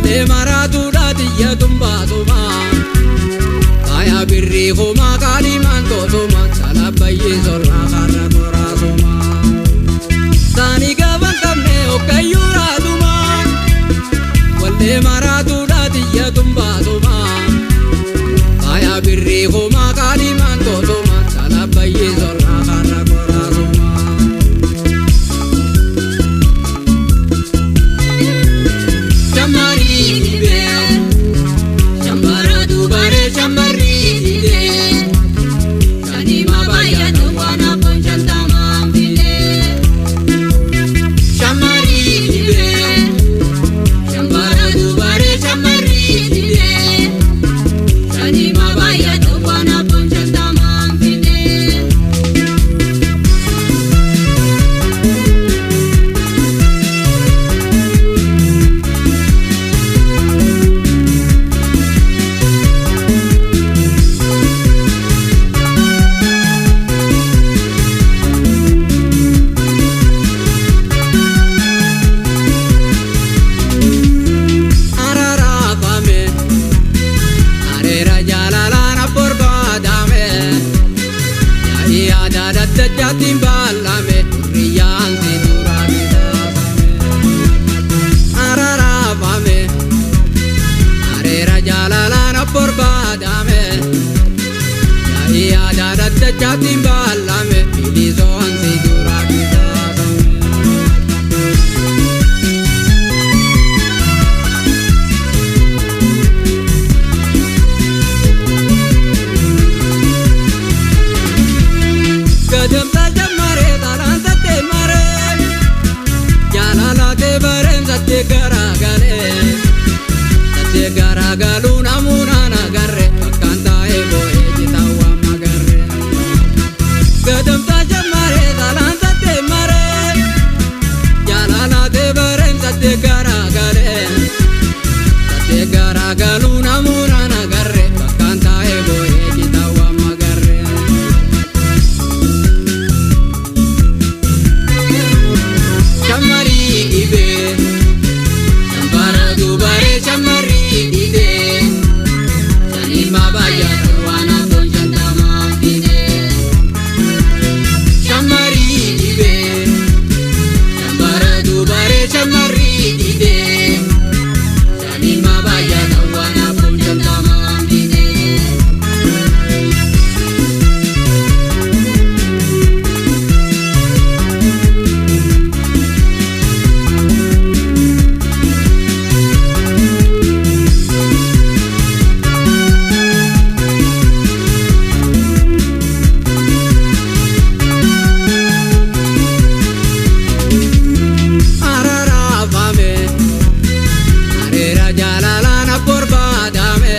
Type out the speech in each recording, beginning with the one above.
Wallee maraatuudha xiyya tumbaasuma. Faaya birrii homaa kaadhimaan toosuma. Salabbayyee sorraa karra koraasuma. Saani gaafa hin qabne hoggayyuu raasuma. Wallee maraatuudha xiyya tumbaasuma. Faaya birrii homaa kaadhimaan toosuma. Salabbayyee sorraa karra koraasuma. Shammarii dhibee shambara dubaree shammarii dhibee shanima baay'atu waan afaan shantamaan filee. Shammarii dhibee shambara dubaree shammarii dhibee shanima baay'atu waan afaan shantamaan filee. Araraafame areera jaalalaan abborbaadame yaa'ii aadaa daddachaatiin baallame hurriyyaan si duraa bisaafame. Araraafame areera jaalalaan abborbaadame yaa'ii aadaa daddachaatiin baallame bilisoon si duraa bisaafame. Gadamsa jammaree xalaan sattee maree jaalalaatee bareen sattee garaagalee sattee garaagaluu namuunaan agarre bakkaan taa'ee boo'ee citaa waan magarre. Gadamsa jammaree xalaan sattee maree jaalalaatee bareen sattee garaagalee sattee garaagaluu namuunaan agarre bakkaan taa'ee boo'ee citaa waan magarre. Shammarii dhibee shambara dubaree shammarii dhibee shanilma baay'atu waan afaan shantamaan fidee. Shammarii dhibee shambara dubaree shammarii dhibee shanilma baay'atu waan afaan shantamaan fidee. Araraafame areera jaalalaan abborbaadame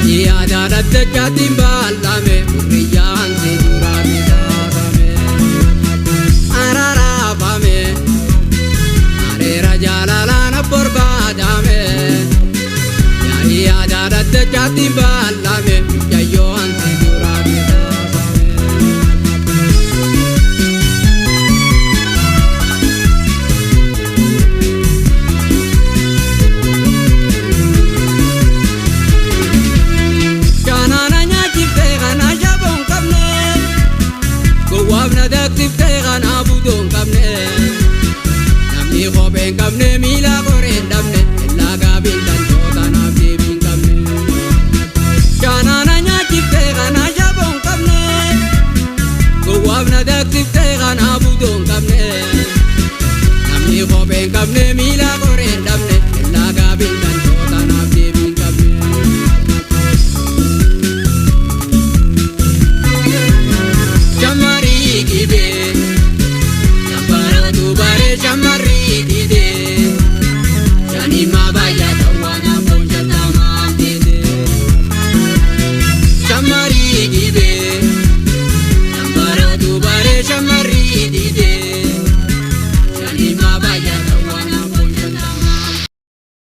yaa'ii aadaa daddachaatiin baallame hurriyyaan si duraa bisaafame. Araraafame areera jaalalaan abborbaadame yaa'ii aadaa daddachaatiin baallame.